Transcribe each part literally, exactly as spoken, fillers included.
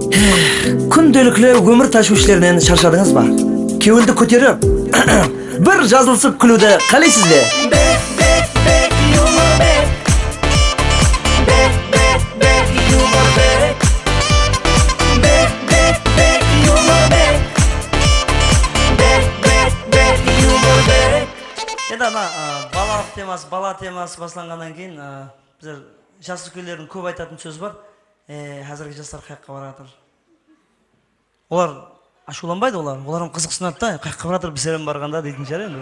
Kúndelikli ómir táshwishlerinen sharshadıńız ba? Kewildi kóterip, bir jazılısıp kúliwdi qáleysiz be? Bek, bek, bek, yumor bek. Bek, bek, bek, yumor bek. Bek, bek, bek, yumor bek. Bek, bek, bek, yumor bek. Endi ana, a, balalıq teması, bala teması baslanǵannan keyin, a, bizler jas úlkenlerdiń kóp aytatın sózi bar. E, házirgi jaslar qayaqqa baratır? Olar ashıwlanbaydı olar. Olar hám qızıqsınadı da, qayaqqa baratır, bizler hám barǵanda deytin shıǵar endi.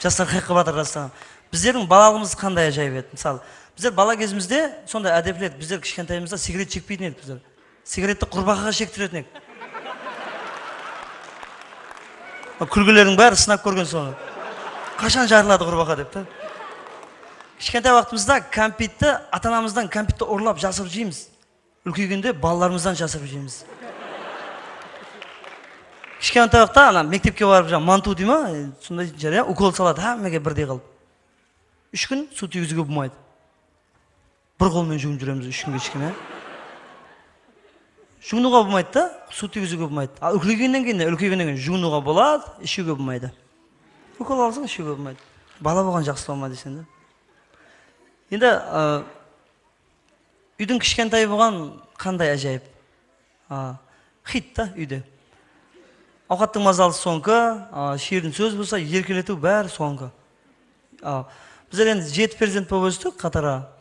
Jaslar qayaqqa baratır rastan? Bizlerdiń balalıǵımız qanday ájayıp edi. Mısalı, bizler bala gezimizde sonday ádepli edik. Bizler kishkentaymızda sigaret shekpeytin edik bizler. Sigaretti qurbaqaǵa shektiretin edik. Kúlgilerdiń bári sınap kórgen sonı. Qashan jarıladı qurbaqa dep ta. Kishkentay waqtımızda kámpitti, ata-anamızdan kámpitti urlap, jasırıp jeymіз. Úlkeygende balalarımızdan jasırıp jeymiz. Kishkentay waqıtta ana mektepke barıp, jańa mantu dey ma, e, sonday jara, ukol saladı hámmege birdey qılıp. Úsh kún suw tiygiziwge bolmaydı. Bir qol menen juwınıp júremiz úsh kúnge shekem, ya. Juwınıwǵa bolmaydı da, suw tiygiziwge bolmaydı. Al, úlkeygennen keyin ne? Úlkeygennen keyin juwınıwǵa boladı, ishiwge bolmaydı. Ukol alsań, ishiwge bolmaydı. Bala bolǵan jaqsı bolma deyseń de. Endi, ı, úydiń kishkentayı bolǵan qanday ájayıp. A, xit ta úyde. Awqattıń mazalısı sonıki, a, shiyirdiń sózi bolsa erkeletiw bári sonıki. A, bizler endi jeti perzent bolıp óstik qatara.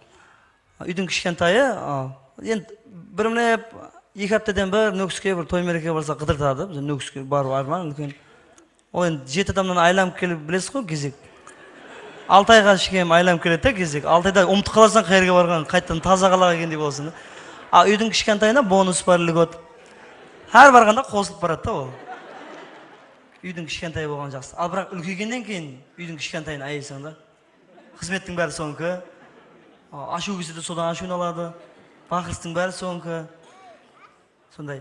Úydiń kishkentayı, a, endi birimlep eki hápteden bir Nókiske bir toy-merekege barsa qıdırtadı. Biz Nókiske barıw árman úlken. Ol endi jeti adamnan aylanıp kelip bilesiz ǵoy, gezek. Altı ayǵa shekem aylanıp keledi da gezek. Altı ayda umıtıp qalasań qayerge barǵanın, qaytadan taza qalaǵa kelgendey bolasań da. A, úydiń kishkentayına bonus bar, lьгот. Hár barǵanda qosılıp baradı da ol. Úydiń kishkentayı bolǵan jaqsı. Al, biraq úlkeygennen keyin úydiń kishkentayın ayaysań da. Xızmettiń bári sonıki. A, ashıw kelse de sodan ashıwın aladı. Baqırıstıń bári sonıki. Sonday.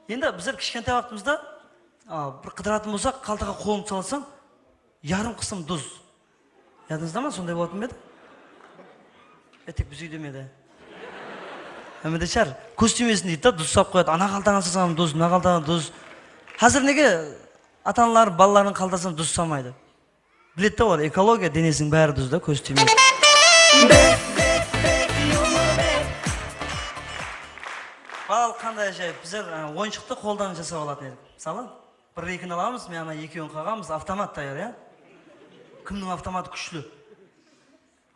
Endi bizler kishkentay waqtımızda, a, bir qıdıratın bolsaq, qaltaǵa qolımdı salasań, yarım qısım duz. Yadıńızda ma, sonday bolatın ba edi? E, tek biz úyde me edi? Hámmede shıǵar. Kóz tiymesin deydi da, duz sap qoyadı. Ana qaltaǵa salsań duz, mına qaltaǵa duz. Házir nege ata-analar balalarınıń qaltasına duz salmaydı? Biledi da olar, ekologiya, denesiniń bári duz da, kóz tiymeydi. Balalıq qanday ájayıp. Bizler, e, oyınshıqtı qoldan jasap alatın edik. Mısalı, bir rekin alamız, men ana ekewin qaǵamız, avtomat tayar, ya. Kimniń avtomatı kúshli?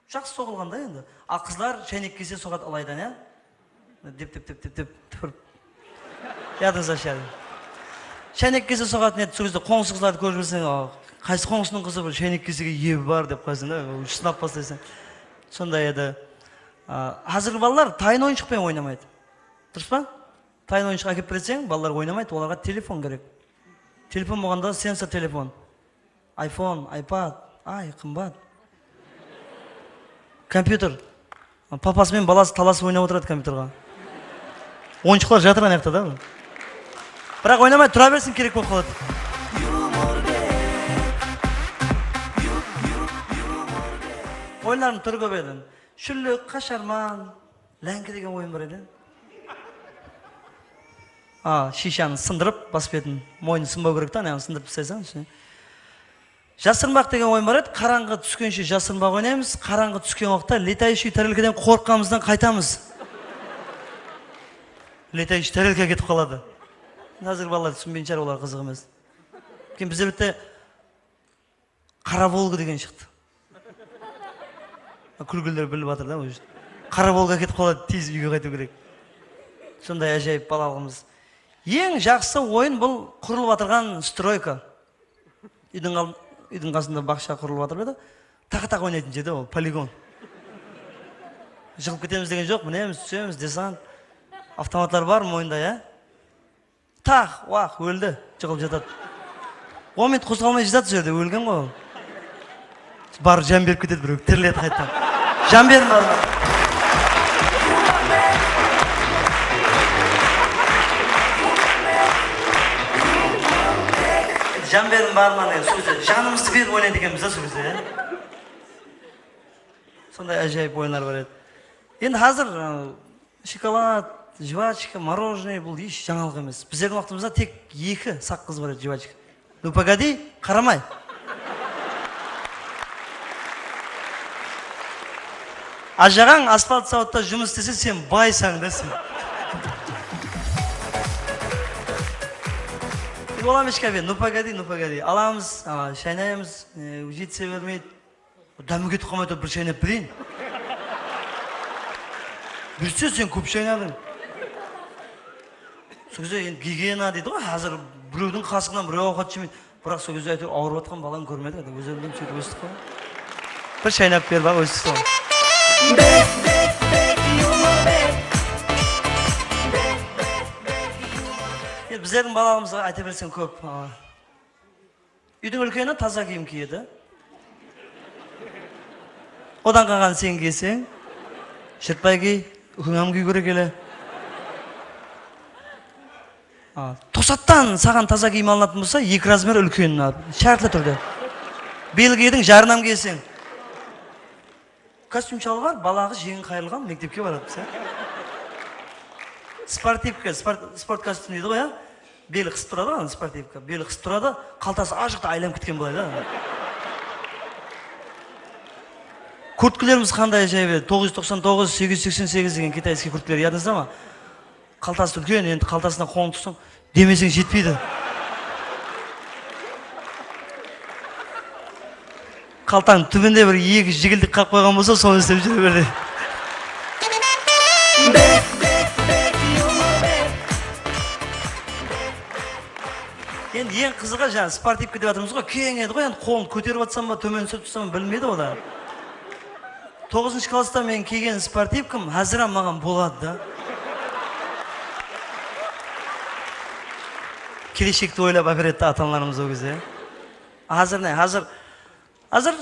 Jaqsı soǵılǵan da endi. Al, qızlar sháynek kese soǵadı ılaydan, ya. Dep, dep, dep, dep, dep, túpirip. Yadıńızda shıǵar. Sháynek kese soǵatın edi, sol gezde qońsı qızlardı kórip jiberseń, "A, qaysı qońsınıń qızı bir sháynek kesege ebi bar?" dep qoyasań da, sınap baslaysań. Sonday edi. A, házirgi balalar tayın oyınshıq penen oynamaydı. Durıs pa? Tayın oyınshıq ákep berseń, balalar oynamaydı, olarǵa telefon kerek. Telefon bolǵanda sensor telefon. Ayfon, aypad, ay, qımbat. Kompyuter. Papası menen balası talasıp oynap otıradı kompyuterge. Oyınshıqlar jatır anayaqta da. Biraq oynamay tura bersin, kerek bolıp qaladı. Oyınlardıń túri kóp edi. Shúllik, qasharman, láńki degen oyın bar edi. A, shiyshanı sındırıp, bas betin, moynı sınbaw kerek ta, anaǵını sındırıp taslaysıń, ishine. Jasırınbaq degen oyın bar edi. Qarańǵı túskenshe jasırınbaq oynaymız. Qarańǵı túsken waqıtta letaющий tarelkadan qorqqanımızdan qaytamız. Letaющий tarelka ketip qaladı. Házirgi balalar túsinbeyin shıǵar, olar qızıq emes. Keyin bizde bitta qara Volga degen shıqtı. Kúlgiler bilip atır da, уже. Qara Volga ketip qaladı, tez úyge qaytıw kerek. Sonday ájayıp balalıǵımız. Eń jaqsı oyın bul qurılıp atırǵan stroyka. Úydiń al-, úydiń qasında baqsha qurılıp atır edi. Taq-taq oynaytın jerde ol, poligon. Jıǵılıp ketemiz degen joq, minemiz, túsemiz, desant. Avtomatlar bar moynında, ya. Taq, waq, óldi, jıǵılıp jatadı. On minut qozǵalmay jatadı, sol jerde ólgen ǵoy ol. Barıp jan berip ketedi birew, tiriledi qaytadan. Jan beriń, barıń. Jan beriń, barman degen sózde janımızdı berip oynaydı ekenbiz da sol gezde, ya. Sonday ájayıp oyınlar bar edi. Endi házir, ı, Shokolad, jvachka, morojenoe, bul hesh jańalıq emes. Bizlerdiń waqtımızda tek eki saqqız bar edi, jvachka. Ну, погоди, qaramay. Ajaǵań asfalt zavodta jumıs islese, sen baysań da sen. Dep olam eshkabe, ну, погоди, ну, погоди. Alamız, a, shaynaymız, e, jetse bermeydi. Dámi ketip qalmay turıp bir shaynap bereyin. Buyırsa, sen kóp shaynadıń. Sol gezde endi gigiena deydi ǵoy, házir birewdiń qasıńnan birew awqat jemeydi. Biraq sol gezde áytewir awırıp atqan balanı kórmedik, áytewir ózlerimiz sóytip óstik ǵoy. Bir shaynap ber, baǵ, óstik sol. Endi bizlerdiń balalarımızǵa ayta berseń kóp, a, Úydiń úlkeni taza kiyim kiyedi. Odan qalǵanın sen kiyseń, jırtpay kiy, úkeńem kiy kóre kele. A, toqsattan saǵan taza kiyim alınatın bolsa, eki razmer úlkenin al, shártli túrde. Biıl kiydiń, jarınam kiyeseń. Kostyum shalbar, balaǵı jeńi qayırılǵan, mektepke baradı, sen. Sportivka, sport, sport kostyum deydi ǵoy, ya? Beli qısıp turadı ǵoy, sportivka. Beli qısıp turadı, qaltası ar jaqta aylanıp ketken bılay da. Kurtkalarımız qanday ajayıp edi. Toǵız júz toqsan toǵız, segiz júz seksen segiz degen kitayskiy kurtkalar, yadıńızda ma? Qaltası úlken, endi qaltasına qońıp tursań, demeseń jetpeydi. Qaltań túbinde bir eki jigildik qalıp qoyǵan bolsa, sonı islep júre ber de. Endi eń qızıǵı, jańa sportivka dep atırmız ǵoy, keń edi ǵoy, endi qolın kóterip atsań ba, tómen túsirip tursań ba, bilinbeydi ǵoy da. Toǵızınshı klassta men kiygen sportivkam házir-ám maǵan boladı da. Keleshekti oylap áperedi ata-analarımız ol gezde. Házir ne? Házir, házir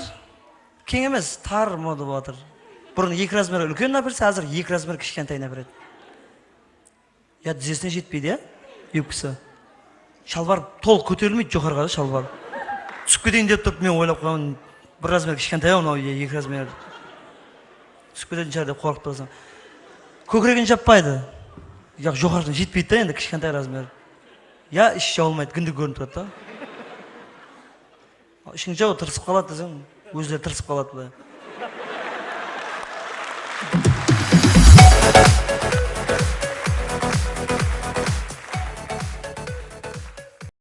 keń emes, tar moda bolıp atır. Burın eki razmer úlkenin áperse, házir eki razmer kishkentayın áperedi. Ya, dizesine jetpeydi, ya, yubkası. Shalbar tolıq kóterilmeydi joqarıǵa da shalbar. Túsip keteyin dep turıp, men oylap qoyaman, bir razmer kishkentay-aw mınaw, ya, eki razmer. Túsip ketetin shıǵar dep qorqıp turasań. Kókiregin jappaydı. Yaq, joqarıdan jetpeydi da endi kishkentay razmer. Ya, ish jawılmaydı, kindik kórinip turadı da. Ishiń jaw, tırısıp qaladı deseń, ózleri tırısıp qaladı bılay.